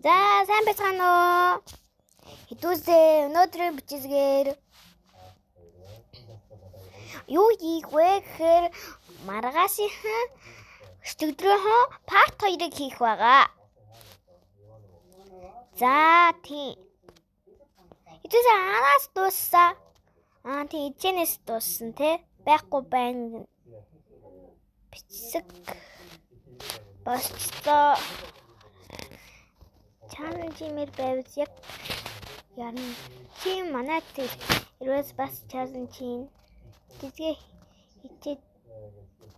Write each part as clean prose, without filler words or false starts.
За сайн байцгаана уу? Хэдүүлээ өнөөдрийн бичлэгээр юу хийх вэ гэхээр маргаашийнхан өчигдрийнхөө part 2-ыг хийх байгаа. За тийм. Хэдүүлээ араас дууссан. Аа тийм эцэнээс дууссан те. Байхгүй байна. Бичсэг босцоо. Чанан чимэр байвал яг ярна. Чи манай тэр ирвэс бас чаасан чинь бицгээ хичээ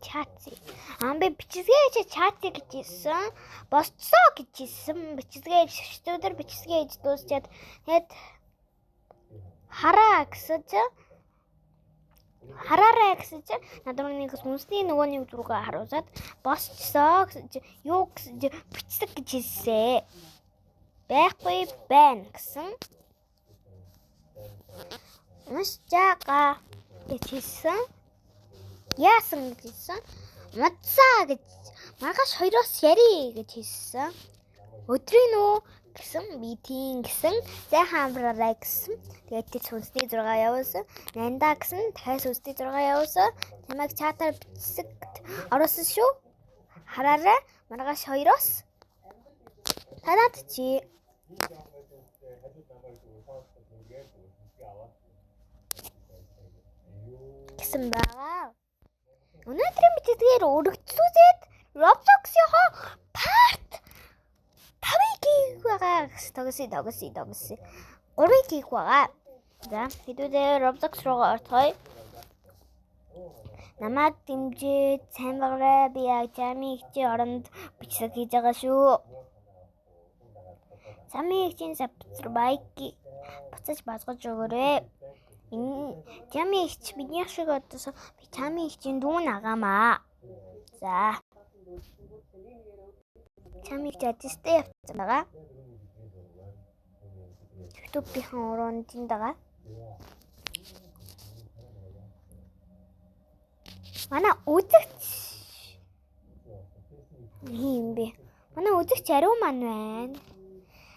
чааци. Аа би бичсгээ чи чааци гэж хэлсэн. Босцоо гэж хэлсэн. Бичсгээ өчигдөр бичсгээ гэж дуусчаад тэгээд хараа гэсэн чи хараарай гэсэн чи надад нэг сүнсний нөгөө нэг зүргээ харуулсаад босцоо гэсэн чи юу гэсэн чи бичсэг гэж хэлсэн. Байхгүй байна гэсэн. Уншжаага гэж хэлсэн. Яасан гэж хэлсэн. Мадсаа гэж маргааш 2-оос яри гэж хэлсэн. Өдрийн үү гэсэн би тийм гэсэн. Зайхан амраарай гэсэн. Тэгээд тэр сүнсний зураг явуулсан. Нандаа гэсэн. Дахиад сүнсний зураг явуулсан. Чамайг чатаар бичсэгт оруулсан шүү. Хараарай. Маргааш 2-оос. Танаад чи гэсэн байгаа. Өнөөдрийн бичлэгээр өргөжлүүлээд Roblox-ийнхоо part 5-ыг хийх байгаа. Тогсъё. 3-ыг хийх байгаа. За, хэдүүлээ Roblox руугаа орцгоё. Намайг дэмжиж сайн байгаарай. Би яг Жами ихчийн оронд бичлэг хийж байгаа шүү. Жами ихчийн subscribe буцаж базгаж өгөөрэй. Энэ Жами ихч бидний шиг одсон би Жами ихчийн дүүн агаамаа. За. Жами ихч ажилтаа явцсан байгаа. YouTube-ийн уруунд энд байгаа. Манай үзэгч юм бэ? Манай үзэгч ариу маань байна.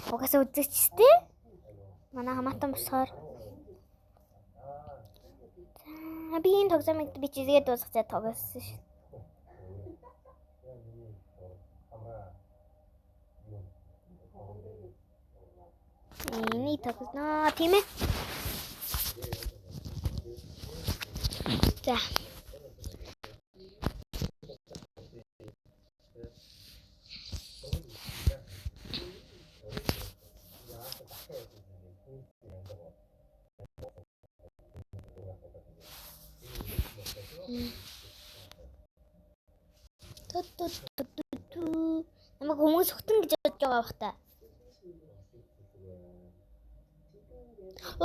Угаасаа үзэгчтэй. Манай хамаатан босгоор. За би энэ тоглоомыг би чигээ дуусгацаа тоглосон шүү. Энийг тоглоно тийм ээ. За. Ту. Намайг хүмүүс хөтөн гэж бодож байгаа бах та.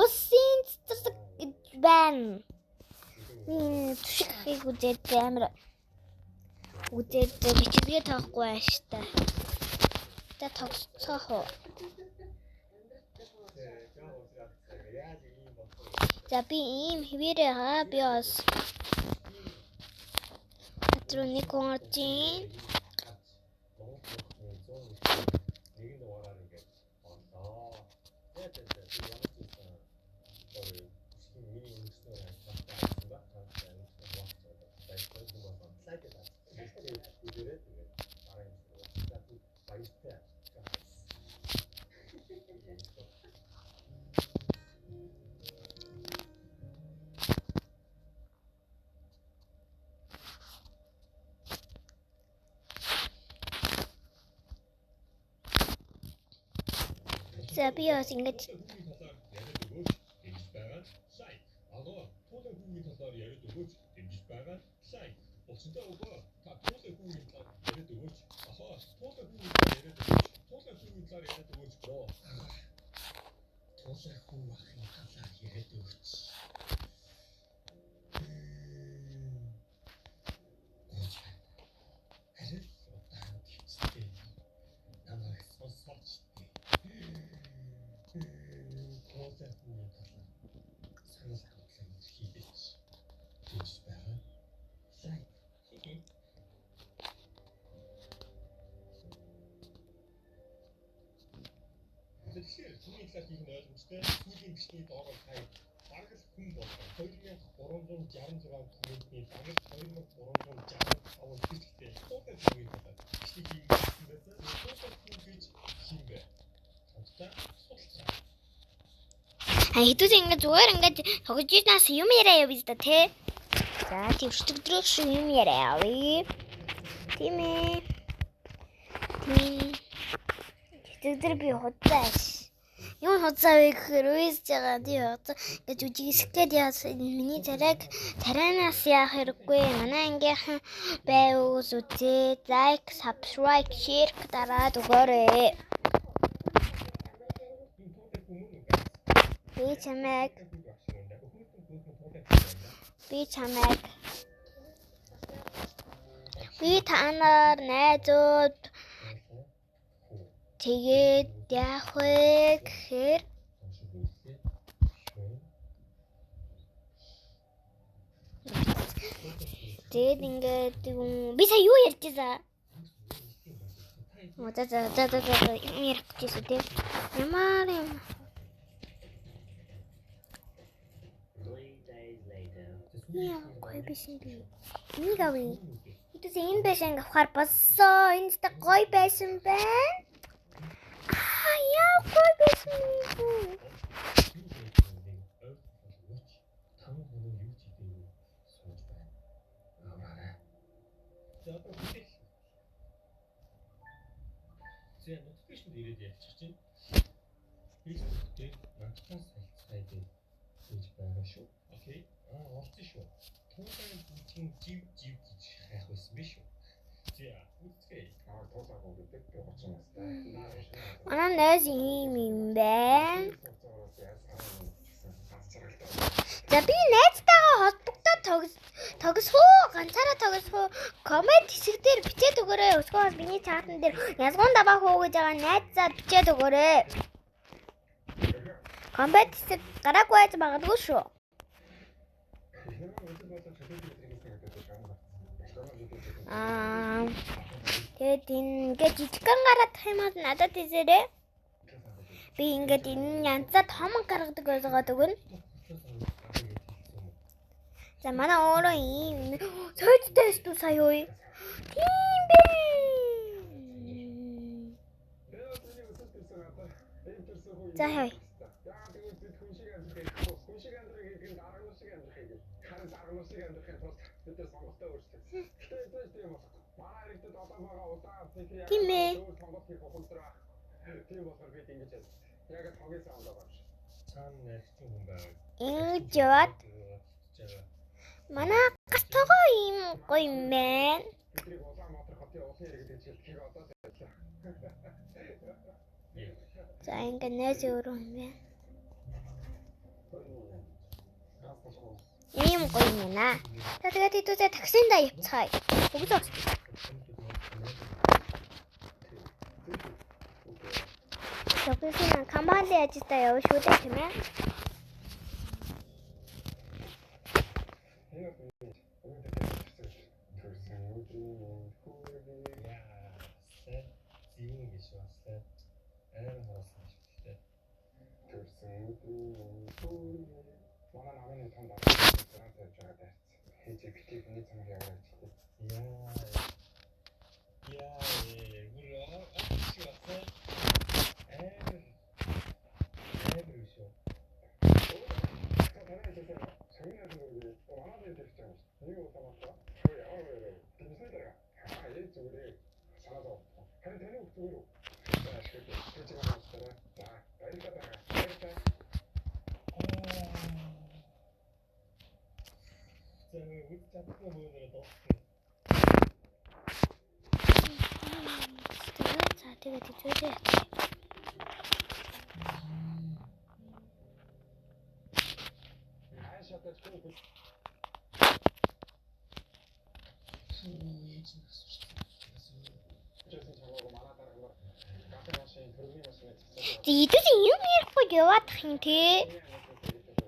Усын цэцэрлэг гэж байна. Би түшигхийг үзээд амар үзээд бичлэгээ таахгүй байж та. За тогсцоох уу? За би ийм хэвээрээ хаа би бас руу нэг хүн орж ийн. За би бас ингэж Тэгэхээр түүний талаар хийх нь ойлгомжтой. Сүүлийн бичлэгийн доогоор та бараг л хүн болоо. 2366 комментний бараг 2365 бичлэгтэй. Туулай түүний талаар бичлэг хийх гэсэн байсан. Туулай хүн гэж хэн бэ? Хамтдаа судалцгаая. Хэдүүс ингэ зүгээр ингээд тогж ирнээс юм яриа явъя да те. За тийм өчтөдрөх шиг юм яриа явъя. Тийм ээ. Тийм. Өчтөдөр би хуцаа. Юу хуцаа вэ гэхээр үйсэж байгаа тийм хуцаа гэж үжигсэх гээд яасан миний царайг царайнаас яах хэрэггүй. Манай ангийнхан байвал үзээ. Like, subscribe, share дараад өгөөрэй. Би чамайг би та нар найзууд тэгээд яах вэ гэхээр тэгээд ингээд би сая юу ярьж байсан? За за за за за юм ярих гэжсэн тийм. Ямар юм. Яа, гоё байсан би. Энийг авъя. Хэдүүс энэ байшин авахар болсон. Энэ ч гоё байсан байна. Аа, яа гоё байсан юм. За notification ирээд ялчих чинь. Facebook дээр надтай салцгаая гэж байгаа шүү. Окей. Аа, олсон шүү. Туулай бүжгийн жив жив гэж хайх байсан биш үү? За, үзье. Аа, туулаагүй гэдэг би 30 настай. Манай найз ийм юм байна. За би найзтайгаа холбогдоод тогсох уу, ганцаараа тогсох уу? Коммент хэсэг дээр бичээд өгөөрэй. Өсгөө миний чатан дээр ялгуун даваах уу гэж байгаа найзаа бичээд өгөөрэй. Коммент хэсэг гараагүй байж магадгүй шүү. Аа, тэгээд ингээд жижигхэн гараадах юм бол надад хэлээрэй. Би ингээд энэ янзаа томон гаргадаг ойлгоод өгнө. За манай өөрөө ийм цойцтой шүү сая юу? Тийм бэ. За хай. Тийм ээ. Ингэж яваад манай гар тогоо ийм гоё юм байна. За ингэ найз өөрөө юм байна. Ийм гоё юм байна. За тэгээд хэдүүсээ таксиндаа явцгаая. Өгсөө. Таксинд компани ажилдаа явна шүү дээ тийм ээ. За тэгээд хэвчээ. Хэдүүс юм ярихгүй яваадах юм те.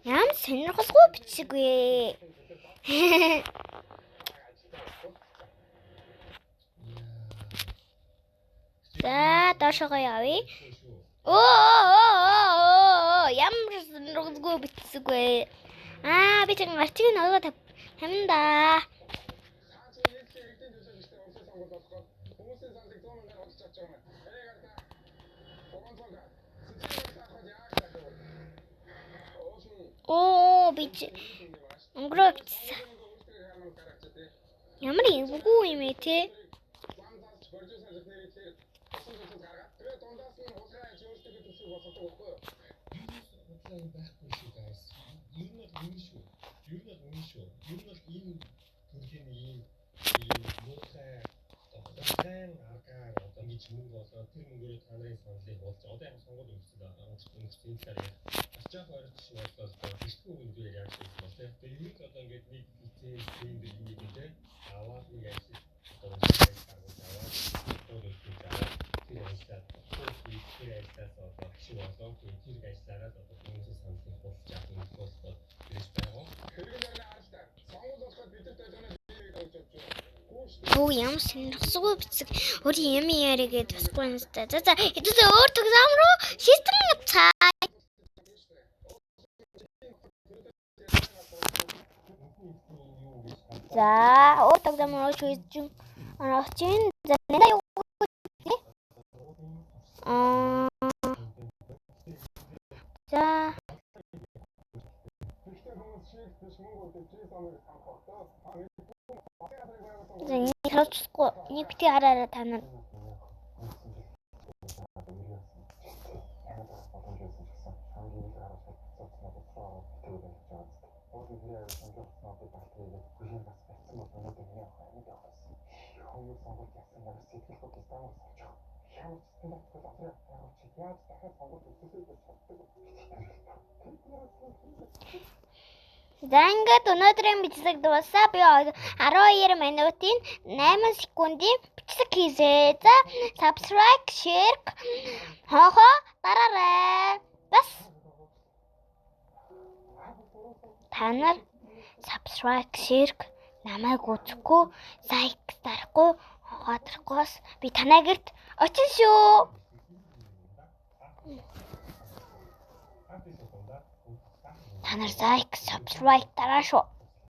Ямар сонирхолгүй бичиг вэ? За доошогоо явъя. Оо ямар сонирхолгүй бичсэг вэ? Аа би ч гарчиг нь одоо тавина да. Оо би ч өнгөрөө бичсэн. Ямар эвгүй юм бэ те? Байхгүй шүү guys. Ер нь бол үнэн шүү. Ер нь бол үнэн шүү. Ер нь бол энэ төрлийн ийм ийм муухай хулгайн аргаар одоо ингэж мөнгө олоод тэр мөнгөөрөө та нарын саналыг болж одоо яг сонгуул өнгөрсөн өнгөрсөн талаар ярих. Бас жоох ойрхон шиг боллоо л доо. Бишгүй үн дээр яаж хийх бол тэ. Тэгээ ер нь одоо ингээд нэг эцээ тендер ингээд тэ аваад нэг ажил одоо ажил аваад одоо үйлдэл аваад тэр ажлаа тэр ажлаас одоо ашиг олоо тэр ажлаараа л одоо хүмүүсийн саналыг худалдаж авах юм бол тэрж байгаа. Бүү ямар сонирхолгүй бичсэг өөр юм яриа гэдээ тусахгүй юм та. За за хэдүүлээ өөр тоглоом руу шийтгэн явцгаа. За өөр тоглоом руу шийдэж орох чинь. За нэ юу аа за За энийг харуулчихгүй. Энийг битгий хараарай та нар. За ингээд өнөөдрийн бичлэг дуусаа. Би 12 минутын 8 секундын бичлэг хийсээ. За subscribe, share, хохоо дараарай. Бас та нар subscribe, share намайг үзэхгүй, like дарахгүй, хохоо дарахгүй бас би танай гэрт очино шүү. Та нар like, subscribe дараа шүү.